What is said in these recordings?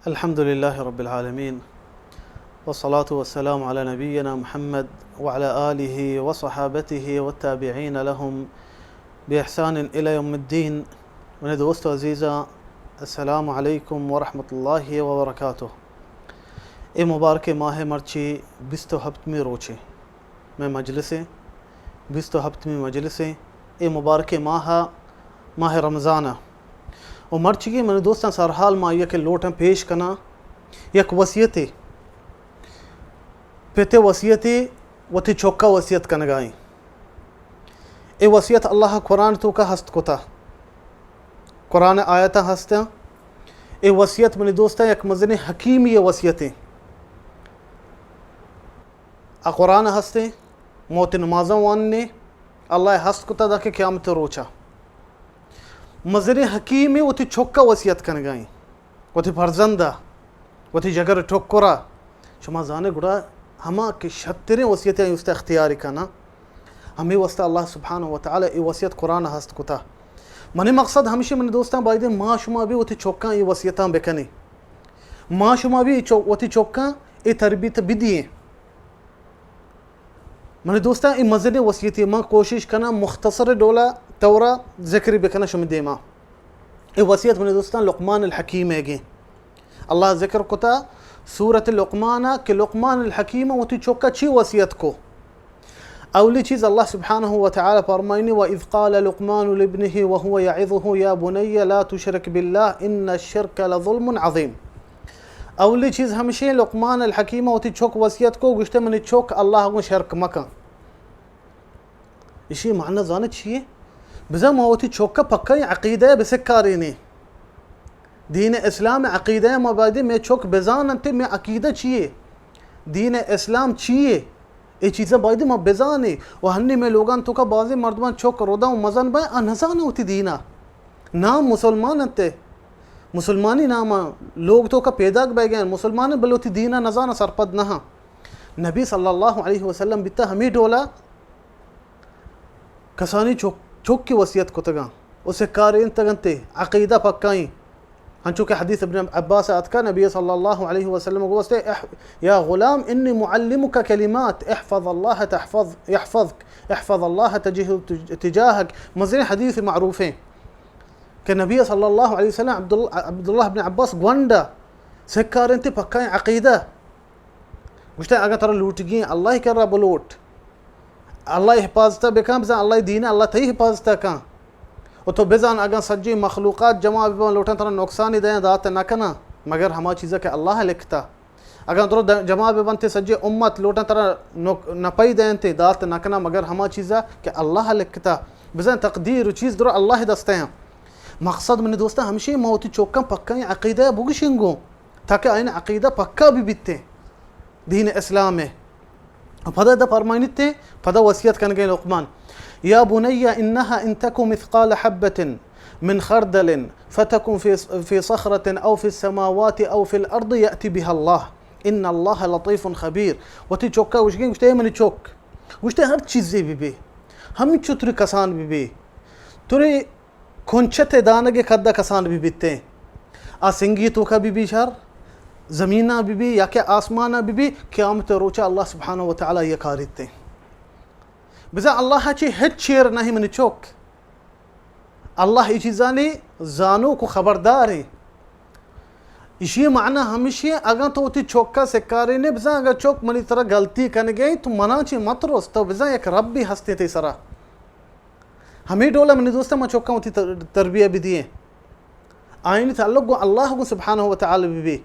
الحمد لله رب العالمين، والصلاة والسلام على نبينا محمد وعلى آله وصحابته والتابعين لهم بإحسان إلى يوم الدين. منی دوست و عزیزاں، السلام علیکم ورحمۃ اللہ وبرکاتہ. اے مبارک ماہ مرچی بیست و ہپتمی روچے. مئے مجلسیں، بیست و ہپتمی مجلسیں، اے مبارکیں ماہ، ماہ رمضان ء. و مرچیگیں منی دوستاں، سرحال ما یک لوٹاں پیش کناں، یک وصیتے، پتے وصیتے، وتی چکا وصیت کنگائیں. اے وصیت اللہ قرآن توکا ہست کتا، قرآن آیتاں ہستاں. اے وصیت منی دوستاں یک مزنیں حکیمی وصیتیں. آ قرآن ہستیں، موت نمازاں واننے، اللہ ہست کتا داکہ قیامت روچا. مزنیں حکیمے وتی چکا وصیت کنگائیں، وتی فرزندا، وتی جگر ٹکرا. شما زانے گڑا ہما کہ شتریں وصیت آئی است اختیار کنا، ہمیں واسطہ اللہ سبحانہ و تعالی اے وصیت قرآن ہست کتا. منی مقصد ہمشی منی دوستاں، بایدیں ما شما بھی وتی چکاں اے وصیتاں بکنیں، ما شما بھی چو-، وتی چکاں اے تربیت بدییں. منی دوستاں، اے مزنیں وصیتے، من کوشش کناں مختصر ڈولا تورا ذکر بکناں شمی دیما. اے وصیت منی دوستاں لقمان الحکیم ء گیں. اللہ ذکر کتا سورت لقمان ء کہ لقمان الحکیم وتی چکا چی وصیت کو. اولی چیز اللہ سبحانہ و تعالی فرمائنی: وَإِذْ قَالَ لُقْمَانُ لِابْنِهِ وَهُوَ يَعِظُهُ يَا بُنَيَّ لَا تُشْرِكْ بِاللَّهِ إِنَّ الشِّرْكَ لَظُلْمٌ عَظِيمٌ. اولی چیز ہمشی، لقمان الحکیم وتی چک وصیت کو، گوشتے: منی چک، اللہ گوں شرک مکن. اشی معنی زانے چیے؟ بزاں ما وتی چک پکا عقیدہ بسکارینی. دین اسلام عقیدہ ما بایدی مئے چک بزاننت، مئے عقیدہ چیے؟ دین اسلام چیے؟ اے چیزاں بایدی ما بزانیں. و ہنی مئے لوگان توکا بازیں مردمان چک روداں و مزن بائیں، آ نزاناں وتی دینا. نام مسلمان انت، مسلمانی نام لوگ توکا پیداک بئیگا، مسلمان بلے وتی دینا نزاناں، سرپد نہ. نبی صلی اللہ علیہ وسلم بیتا ہمیں ڈولا کسانی چک، چک کی وصیت کتگاں و سکارینتگ انت، عقیدہ پکائیں. انچو کہ حدیث ابن عباس آتکا، نبی صلی اللہ علیہ وسلم گوشتے: اح-، يا غلام إني معلمك كلمات، احفظ الله تحفظ، يحفظك، احفظ الله تجه-، تجاهك. مزنیں حدیث معروفیں کہ نبی صلی اللہ علیہ وسلم عبداللہ، عبداللہ ابن عباس گونڈا سکارینت پکائیں عقیدہ. گوشتے: اگاں ترا لوٹگی ایں، اللہ کرا بلوٹ. اللہ حفاظت بکن، بزاں اللہ دین، اللہ تئی حفاظت کن. و تو بزان، اگاں سجی مخلوقات جمع ببن، لوٹن ترا نقصانی دیں، دات نہ کناں، مگر ہما چیزا کہ اللہ لکھتا. اگاں درو د-، جمع ببنت سجی امت، لوٹن ترا نق-، نپئی دینت، دات نہ کناں، مگر ہما چیزا کہ اللہ لکھتا. بزاں تقدیر و چیز درو اللہ دستے ہیں. مقصد منی دوستاں ہمشی، ما وتی چوکاں پکائیں عقیدہ بگشنگوں. تاکہ آئین عقیدہ پکا بہ بیتیں دین اسلام ء. پدا ادا فرمائنیت، پدا وصیت کنگے لقمان: يا بني إنها إن تك مثقال حبة من خردل فتكن في، في صخرة أو في السماوات أو في الأرض يأت بها الله إن الله لطيف خبير. وتی چوکا گوشگیں، گوشتے: اے منی چوک، گوشتے، ہر چیزے بہ بے، ہمینچو تری کسان بہ بے، تری کنچت ء دانگ ء کد ء کسان بہ بیتیں، آ سنگی توکا بہ بی شر، زمین ء بہ بی یا کہ آسمان ء بہ بی، قیامت ء روچ ء اللہ سبحانہ و تعالی آئی ء کاریتیں. بزاں اللہ ء چی ہچ چیر نہ منی چک. اللہ ای چیزانی زانوک و خبرداریں. ایشی معنی ہمشی، اگاں تو وتی چک ء سکارینے، بزاں اگاں چک منی ترا غلطی کنگے تو منا چی مترس، تو بزاں یک ربی ہستے تئی سرا. ہمے ڈول ء منی دوستاں ما چکاں وتی تر-، تربیہ بدییں. آئینی تعلق گوں اللہ گوں سبحانہ و تعالی بہ بی.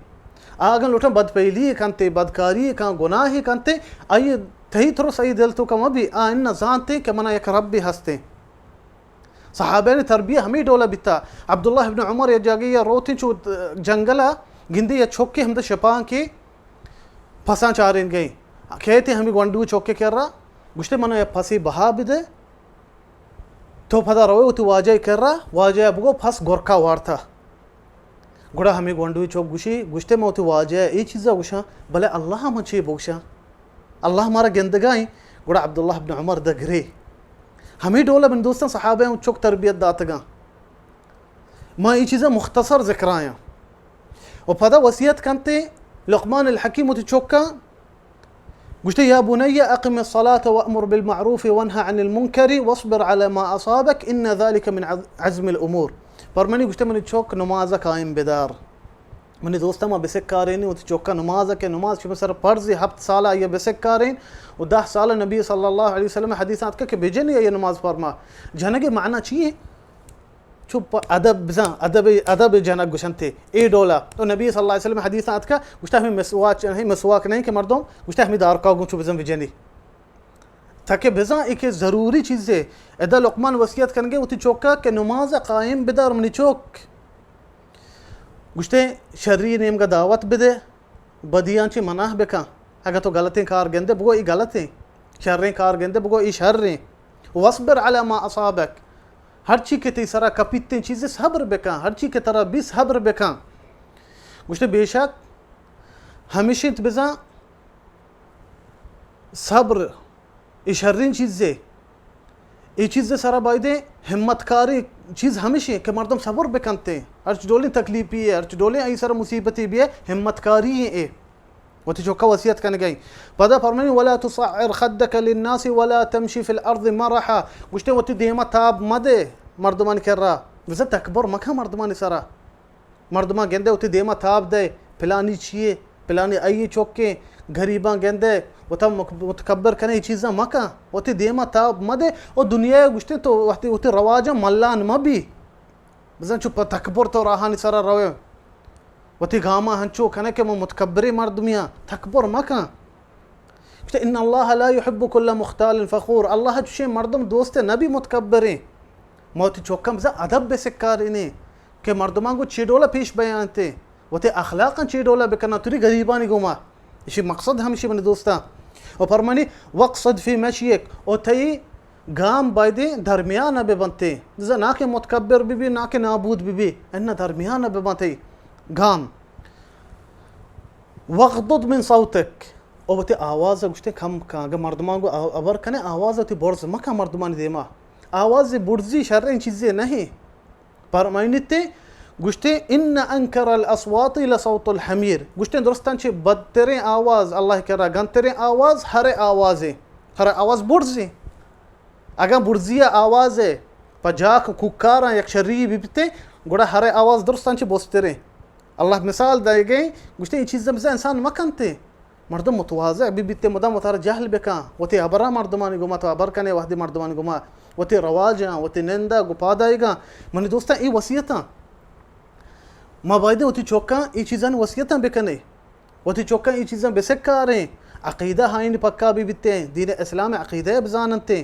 آ اگاں لوٹاں بدپیلی کنتے، بدکاری کن، گناہی کنتے، آئی تہی ترس آئی دل توکا مہ بی، آ اناں زانتے کہ منا یک ربے ہستیں. صحابیانی تربیہ ہمے ڈول ء بیتا. عبداللہ ابن عمر یا جاگہے ء روتیں چو جنگل ء گندے یا چکے ہمدا شپانکے پساں چارینگیں. کیتے ہمے گونڈو چکے کرا گوشتے منا یا پسے بہا بدے. تو پدا روئے وتی واجہ ء کرا، واجہ ء بگو پس گرکا وارتا. گڑا ہمے گونڈوی چک گوشی، گوشتے من وتی واجہ ء اے چیزا گوشاں، بلے اللہ ء من چے بگوشاں؟ اللہ مارا گندگا ایں. گڑا عبداللہ ابن عمر دگرے. ہمے ڈول ء من دوستاں صحابہ ء چک تربیت داتگاں. ما اے چیزاں مختصر ذکر آیاں. و پدا وصیت کنتے لقمان الحکیم وتی چکا، گوشتے: یا بنی اقم الصلاة وامر بالمعروف وانه عن المنکر واصبر علی ما اصابک ان ذلک من عز-، عزم الامور۔ پرمانی گوشتے: منی چک، نماز قائم بدار۔ منی دوستاں، ما بسکارینی وتی چکا نماز کہ نماز شمے سر فرض، ہپت سال آئی بسکارین، و دہ سال نبی صلی اللہ علیہ وسلم حدیث آتکا کہ بجنی آئی نماز فرما۔ جنگ معنی چی ہے؟ چو پہ ادب بزاں، ادب، ادب جنگ گوشنتے اے ڈولا۔ تو نبی صلی اللہ علیہ وسلم حدیث آتکا، گوشتا ہمیں مسواک نہیں، مسواک نہیں کہ مردم گوشتا ہمیں دارکا گوں چو بزاں بجنی۔ تاکہ بزاں ایک ضروری چیزے۔ ادا لقمان وصیت کنگے وتی چوکا کہ نماز قائم بدار منی چوک۔ گوشتے شری نیمگا دعوت بدے، بدیاں چی منع بکن۔ اگاں تو غلطیں کار گندے بگو ای غلطیں، شریں کار گندے بگو ای شریں۔ واصبر علی ما اصابک، ہرچی کہ تئی سرا کپیتیں چیزے صبر بکن، ہرچی کہ ترا بی صبر بکن۔ گوشتے بے شک ہمیش انت بزاں صبر اے شریں چیزے۔ اے چیز سرا بایدیں ہمت کاری چیز ہمیشیں کہ مردم صبر بکنتے۔ ہرچ ڈولیں تکلیفی ہے، ہرچ ڈولیں ای سر مصیبتی بھی ہے، ہمت کاری ہیں اے۔ وتی چوکا وصیت کنگئی۔ پدا فرمانی: ولا تصعر خدك للناس ولا تمشي في الارض مرحا۔ گوشتے وتی دیما تاب مدے مردمان کرا۔ بزا تکبر مکن مردمان سرا۔ مردماں گندے وتی دیما تاب دے، پلانی چیے، پلانی ای چوکیں، غریباں گندے وتا مک-، متکبر کنے، اے چیزاں مکن، وتی دیما تاب مدے۔ و دنیا گوشتے تو وقتی وتی رواجاں ملان مبی۔ بزن چو پہ تکبر تو راہانی سرا روے۔ وتی گاما ہنچو کنے کہ من متکبریں مردمیاں، تکبر مکن۔ گوشتے: ان اللہ لا یحب کل مختال فخور۔ اللہ چوشیں مردم دوست نبی متکبریں۔ ما وتی چوکاں بزاں ادب بہ سکارینیں کہ مردماں گوں چی ڈولا پیش بیانتے، وتی اخلاقاں چی ڈولا بکناں، توری غریبانی گوما۔ اشی مقصد ہمشی منی دوستاں۔ و فرمانی: واقصد فی مشیک، و تئی گام بایدیں درمیان بہ بنتے، بزاں نہ کہ متکبر بہ بی، نہ کہ نابود بہ بی، انہ درمیان بہ بنتے گام۔ واغضض من صوتک، او وتی آواز گوشتے کم کن، اگر مردمان گو آ-، ابر کنے آواز وتی برز مکن مردمانی دیما۔ آواز برزی شریں چیزے نہیں۔ پرمائنیتے گوشتے: ان انکر الاصوات لصوت الحمیر۔ گوشتے درستان چہ بدتریں آواز، اللہ کرا گنتریں آواز ہر آوازیں۔ ہر آواز برزیں۔ اگاں برزی ء آواز ء پہ جاک و کوکاراں یک شری بہ بیتیں، گڑا ہر آواز درستاں چہ بستریں۔ اللہ مثال دئیگیں، گوشتے اے چیز بزاں انسان مکنتے۔ مردم متواضع بہ بیتے، مدام وتارا جہل بکن، وتی ہبراں مردمانی گوما تو ہبر کنے، وہدے مردمانی گوما وتی رواجاں، وتی نندا گو پادائیگاں۔ منی دوستاں، اے وصیتاں ما بایدیں وتی چوکاں اے چیزانی وصیتاں بکنے۔ وتی چکاں اے چیزاں بسکاریں، عقیدہ آئین پکا بہ بیتیں، دین اسلام عقیدہ بزاننتیں،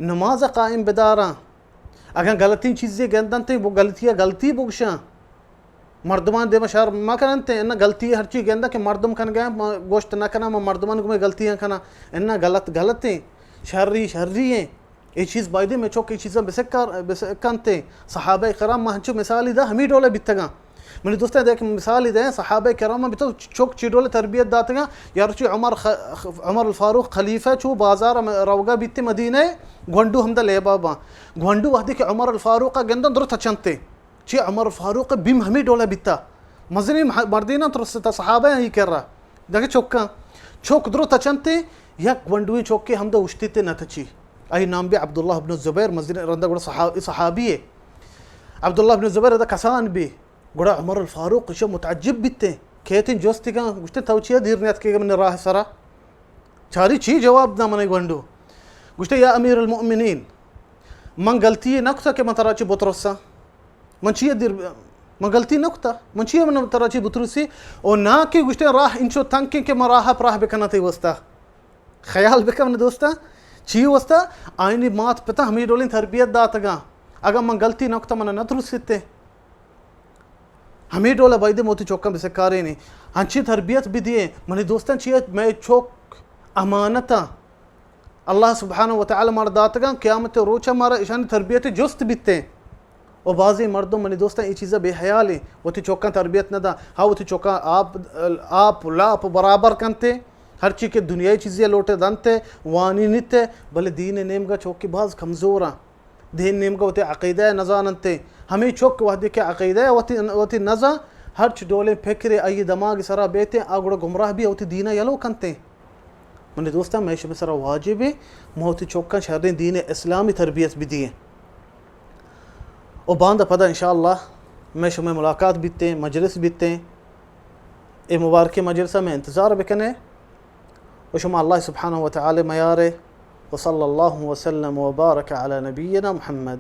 نماز قائم بداراں۔ اگاں غلطیں چیزے گندنتیں، وہ غلطی غلطی بگشاں۔ مردمان دیما شر مکننتیں، انہ غلطی ہرچی گنداں کہ مردم کنگا، ما گوشت نہ کناں، ما مردمان گومے غلطیاں کناں۔ انہ غلط غلطیں، شری شری ایں۔ اے چیز بایدیں مئے چک اے چیزاں بسکار، بسکنتیں۔ صحابہ کرام ما ہنچو مثالی دا ہمے ڈولا بیتگاں۔ منی دوستاں دے یک مثالی دے، صحابہ کرام بیتو چک چی ڈولا تربیت داتگاں۔ یا روچی عمر خ-، عمر الفاروق خلیفہ چو بازار م-، روگا بیتے مدینہ، گونڈو ہمدا لیبا باں۔ گونڈو وہدے کہ عمر الفاروق گندن درو تچنتے۔ چی عمر الفاروق بیم ہمے ڈولا بیتا۔ مزنیں مح-، مردیناں ترستا صحابہ ہی کرا۔ دگہ چکاں۔ چک درو تچنتے، یک گونڈویں چکے ہمدا اشتیتے نہ تچی۔ آئی نام بی عبداللہ ابن زبیر، مزنیں رندا گڑا صحا-، صحابی ہے۔ عبداللہ ابن زبیر ادا کسان بی۔ گڑا عمر الفاروق اشو متعجب بیتے۔ کیتیں جوستگاں، گوشتے تو چیا دیر نیت کہ من راہ سرا؟ چاری چی جواب دا من گونڈو؟ گوشتے یا امیر المؤمنین، من غلطی نہ کتا کہ من ترا چی بترساں۔ من چی دیر، من غلطی نہ کتا۔ من چی من ترا چی بترسی؟ او نا کہ گوشتے راہ انچو تنکیں کہ من راہ پراہ بکناں تئی واسطہ۔ خیال بکن منی دوستاں، چی واسطہ؟ آئینی مات پتا ہمیں ڈولیں تربیت داتگاں۔ اگر من غلطی نہ کتا من نہ ترسیتے۔ ہمے ڈول بایدیں وتی چکاں بسکارینیں۔ ہنچیں تربیت بدییں۔ منی دوستاں چیئے مئے چک امانتاں۔ اللہ سبحانہ و تعالی مارا داتگاں، قیامت روچا مارا اشانی تربیت جست بیتیں۔ و بازیں مردم منی دوستاں اے چیزا بے حیالیں، وتی چکاں تربیت نہ داں۔ ہا وتی چکاں آپ، آپ لاپ برابر کنتے۔ ہرچی کہ دنیای چیزے لوٹے دنتے، وانی نیتے، بلے دین نیمگا چوکی باز کمزوراں۔ دین نیمگا وتی عقیدہ نزاننتے۔ ہمیں چک وہدے کہ عقیدہ وتی، وتی نزان، ہرچ ڈولیں فکرے آئی دماغ سرا بیتیں، آ گڑا گمراہ بی، وتی دین ءَ یلو کنتیں۔ منی دوستاں، مئے شمئے سرا واجب ایں، ما وتی چکاں شریں دین اسلامی تربیت بدییں۔ و باندا پدا انشاءاللہ مئے شمئے ملاقات بیتیں، مجلس بیتیں۔ اے مبارکیں مجلس ءَ مئے انتظار بکنے۔ و شما اللہ سبحانہ و تعالی میارے۔ وصلی اللہ وسلم وبارک علی نبینا محمد۔